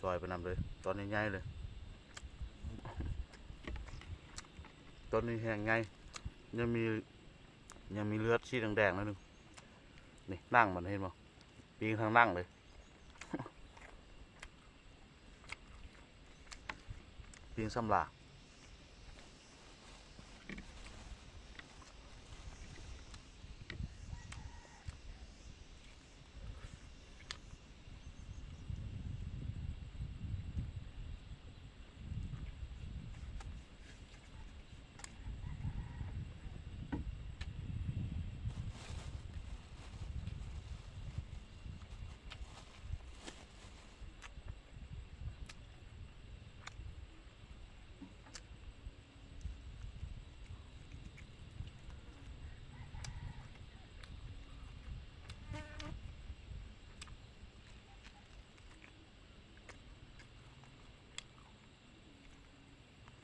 ຊ່ອຍໄປນຳເລີຍ ຕອນໃຫຍ່ໆເລີຍ. ຕອນນີ້ແຮງໃຫຍ່ ຍັງມີ ຍັງມີເລືອດສີແດງໆໜ້ອຍໜຶ່ງ. ນີ້ໜັງມັນ ເຫັນບໍ່? ປີ້ງທັງໜັງເລີຍ ປີ້ງສຳລາ.